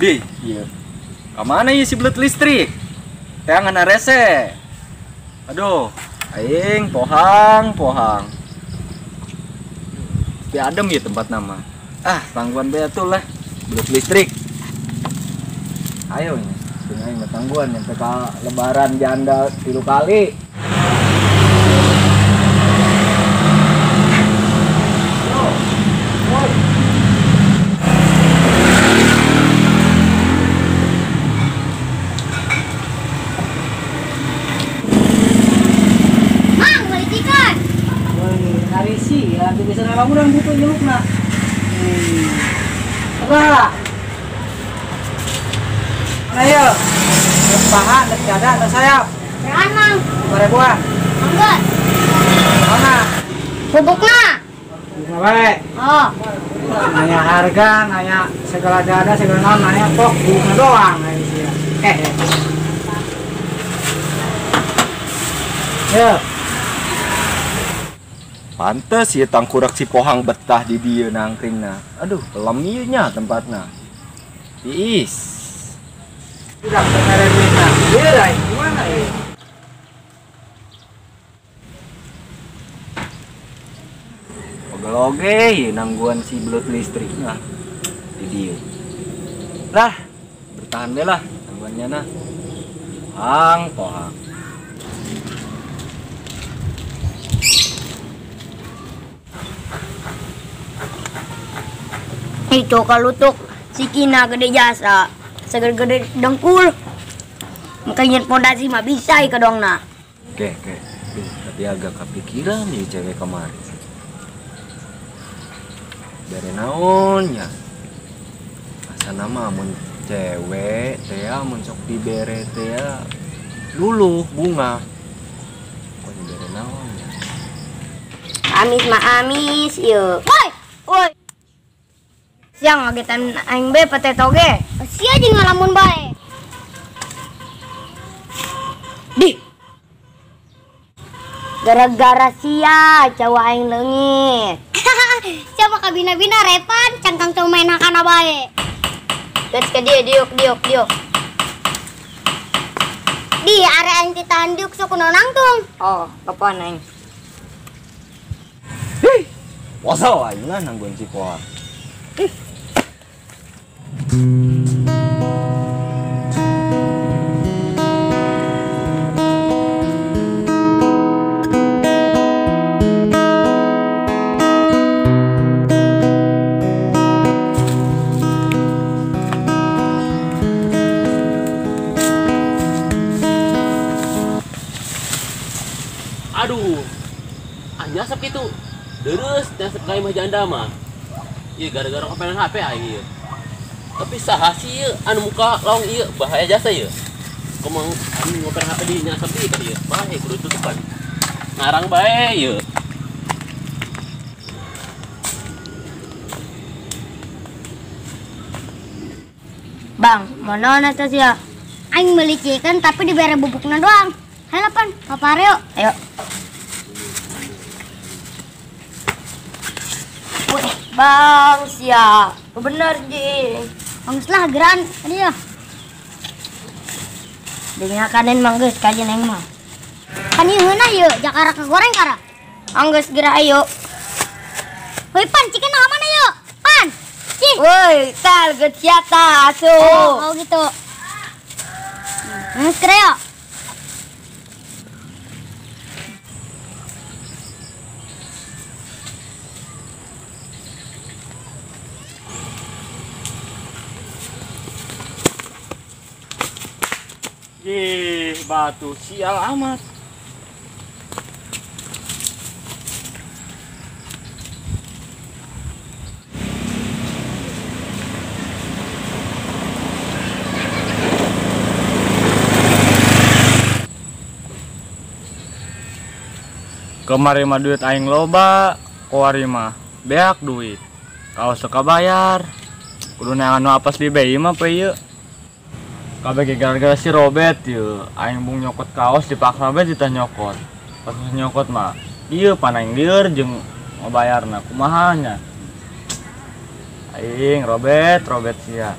Di, iya. Kamana ieu si belut listrik? Teangan rese. Aduh, aing pohang, pohang. Tapi adem ya tempat nama. Ah, tangguhan betul lah. Belut listrik. Ayo ini, aing mah tangguhan nyampe ka lebaran janda 3 kali. Kamu butuh nyelukna. Coba. Nah yo. Paha, dada, dan sayap. Beranang. Ribuan. Enggak. Mana? Bubukna. Bubukna bae. Oh. Nanya harga, nanya segala dada, segala naon, nanya pok bubukna doang aing sih. Yo. Pantes ya tangkurak si pohang betah di dia nangkringna. Aduh, lem nya tempatna. Tiis. Udah kemarin duitna. Iya, gimana ya? Pegel oge ya nangguan si belut listrik nah di dia. Lah, bertahan deh lah nangguannya nah. Hang pohang. Itu kalutuk si Kina gede jasa, segede-gede dengkul. Makanya pondasi mah bisa ka dongna. Oke, oke. Duh, tapi agak kepikiran nih cewek kemarin. Dari naonnya? Asa nama mun cewek teh mun sok dibere teh luluh bunga. Kok dibere naonnya? Amis mah amis ieu. Woi, woi. Siang ngagetan aing be pete toge. Sia jeung ngalamun bae. Di. Gara-gara sia cowok aing leungit. Siapa kabina-bina repan cangkang cowok main hakana bae. Geus ka dieu diuk diuk diuk. Di are aing ditahan diuk sok kunaon nangtung. Oh, kapan aing? Hei. Poso aing lah nangguan si poa. Aduh, nyasep gitu, terus nyasep kayak mah janda mah. Iya gara-gara kopenan HP aing ieu. Tapi saha sih ieu anu muka laung ieu bahaya jasa ieu. Komang anu ngopen HP di nyasep di ka ieu. Bae kudu tutupan. Ngarang bae ieu. Bang, mana eta sia? Aing meuli chicken tapi dibere bubukna doang. Hayo pan, papare yuk. Ayo. Bang, siap. Bener, Ji. Anggus lah, geran. Tadi ya. Dingin kanen manggus, kajian yang mah. Kan ieu heuna ieu, jakara kegoreng kara. Anggus geura ayo. Woi, pan, chicken nah mana yuk? Pan. Ci. Woi, tal geus siap tah, asup. Oh, gitu. Geus geura yuk. Ih, batu sial amat. Kemari mah duit aing loba, kuari mah beak duit. Kaos teu kabayar. Kudu neangan nu apes di BI mah pe ieu. Kabeh gara-gara si Robert ieu, aing bung nyokot kaos dipaksa bae ditah nyokot. Pas nyokot mah ieu pan aing lieur jeung ngabayarna kumaha nya. Aing Robert, Robert sia.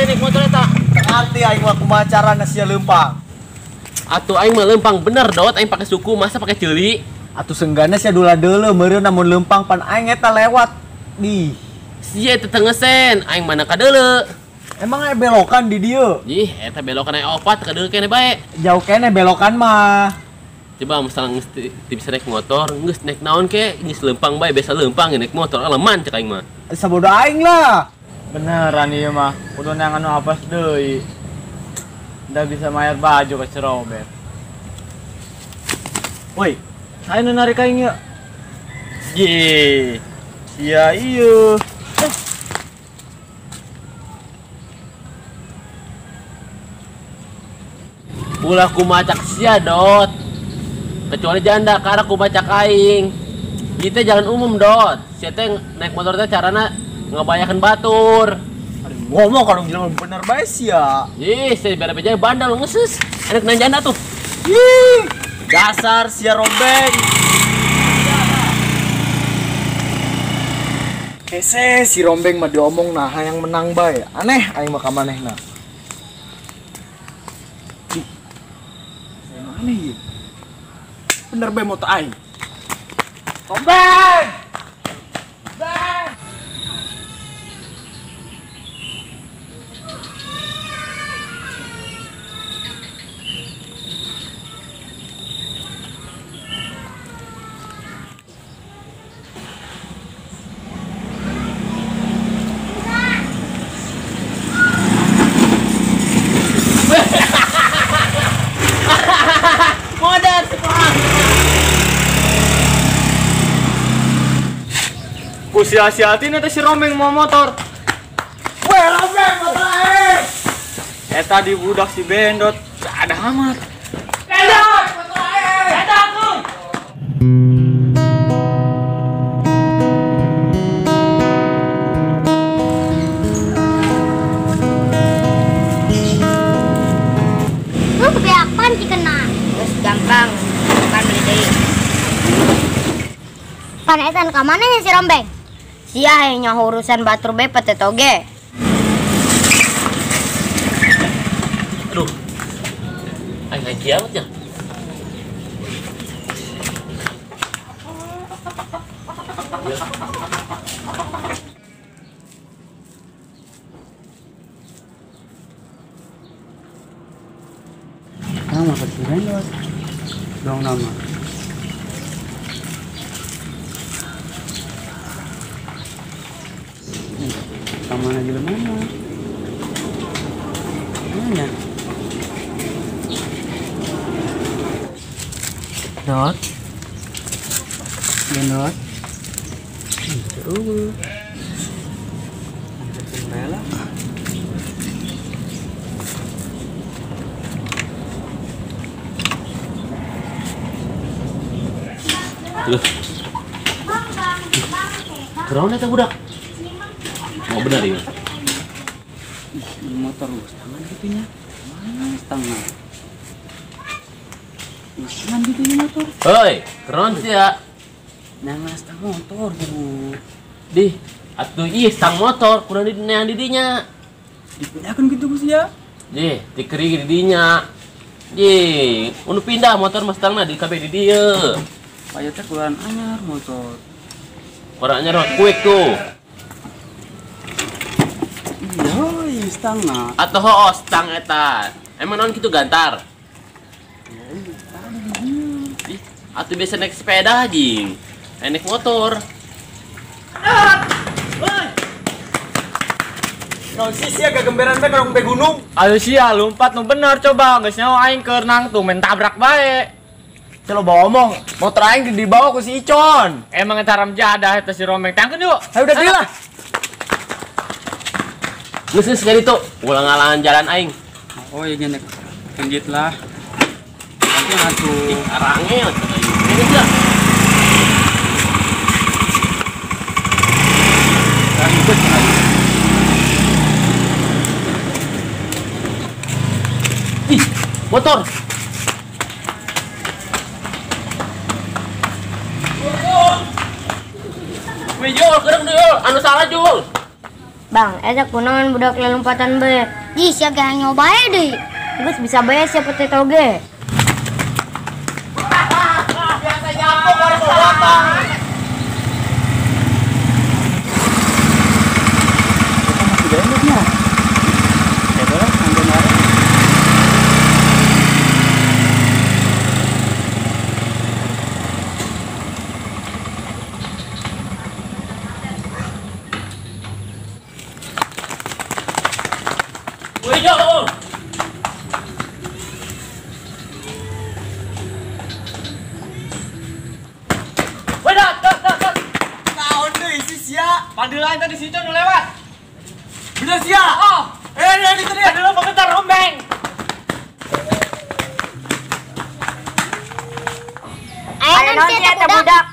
teh naik motor eta. Ngarti aing mah kumaha carana sia leumpang. Atuh aing mah leumpang bener Dot, aing pake suku masa pake ceuli. Atuh senggana sia dula deuleu meureun namun leumpang pan aing eta lewat. Di. Sia teu ngesen, aing mana kadeuleu. Emang aya belokan di dieu? Ih, eta belokan aya opat kadeuleu keneh bae. Jauh keneh belokan mah. Coba misalnya geus teu bisa naik motor, geus naik naon ke, geus leumpang bae biasa leumpang naik motor aleman cek aing mah. Sabodo aing lah. Beneran ieu mah, kudu neangan nu apes deui. Udah bisa mayar baju ke si Robert. Woi, saya nu narik aing ieu. Ye. Sia ieu. Ulah kumacak sia Dot. Kecuali janda karena kumacak aing. Kita jalan umum Dot. Sia teh naik motor teh carana ngabayakeun batur. Aduh, ngomong kalau jelema bener bae sia. Ih, sia bere-bere bandel ngeses. Enak nang janda tuh. Ih, dasar sia rombeng. Hese si rombeng mah diomong nah hayang menang bae. Aneh aing mah ka manehna. Ih. Aneh ieu. Bener bae motor aing. Rombeng! Bang! Ku sia-siatin eta si Rombeng mau motor. Weh, Rombeng motor aing. Eta di budak si Bendot, ada amat. Bendot, motor aing. Eta aku. Lu kebeakan cikena. Geus gampang, bukan beli deui. Pan eta ka mana si Rombeng? Sia hayang nyaho urusan batur bae pete toge. Aduh. Aing hayang kiamat nya. Nama si Bendot. Dong nama. Mana di mana? Mana? Dot. Bendot. Itu. Ada lah. Loh. Keraun eta budak. Oh benar ya. Ih, motor lu tangan gitunya. Mana tangan? Tangan gitunya motor. Hoi, keren sih ya. Nah, stang motor bu. Dih, atuh ih stang motor kurang di neang didinya. Dipindahkan gitu bu ya. Dih, dikeri didinya. Dih, unu pindah motor mah stangna di kabeh di dieu. Payah teh kurang anyar motor. Kurang anyar kuek tuh. Iya, stang na. Atau hoo stang eta. Emang naon kitu gantar? Ih, atuh biasa naik sepeda jing. Naik motor. Woi. Naon sih sia gagemberan teh ka gunung? Ayo sia lompat nu bener coba geus nyaho aing keur nangtung main tabrak bae. Coba bawa omong, motor aing dibawa ku si Icon. Emang eta ramjadah eta si Rombeng. Tangkeun yuk. Ayo udah lah. Geus geus kali itu, ulah ngalangan jalan aing. Oh iya gini, kenjit lah. Nanti atuh. Ih, arangel cenah ieu. Ini sia. Ribet cenah. Ih, motor. Wih, Jul, kereng Jul, anu salah Jul. Bang, eta kunaon budak lelumpatan bae. Ji, sia ge nyoba bae deui. Geus bisa bae sia pete toge. Biasa nyapu baru potong. Kita masih gendutnya. Ya boleh, ambil bareng. Woi, jauh. Woi, dah, dah, dah, dah. Naon deui si sia? Padahal tadi si Icon nu lewat. Bener sia? Oh. Itu dia. Padahal pengetar rombeng. Aing naon sih eta budak?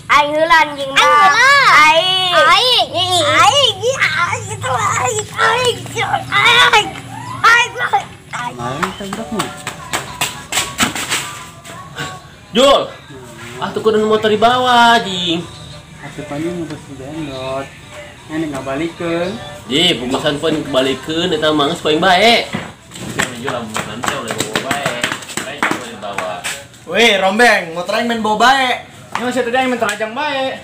Aing heula anjing mah. Aing. Aing. Aing. Aing itu aing. Aing. Aing. Aing. Aing teh budak mah. Jul. Ah tuh kudu motor di bawah, jing. Atuh panjang ngebus dendot. Ini ngabalikeun. Ji, bungkusan pun kebalikeun eta mah geus paling bae. Jul lamun nanti oleh bawa bae. Bae boleh bawa. Weh, rombeng, motor aing main bawa bae. Ini masih tadi aing terajang bae.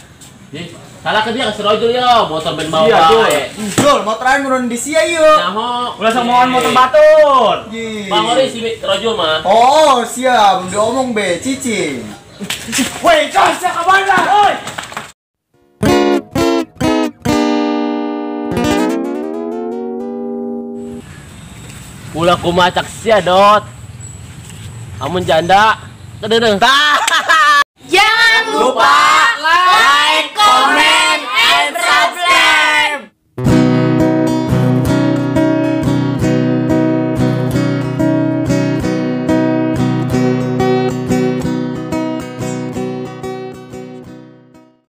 Ji, salah ke dia ke Rojul yo, motor main bawa Iya, bae. Jul, motor aing nurun di sia yuk. Nyaho. Ulah samoan motor batur. Ji. Pangori si Rojul mah. Oh, siap, belum diomong be, cicing. Woi, jos ya kamana? Woi. Ulah kumacak sia dot. Amun janda, kedeung. Tah,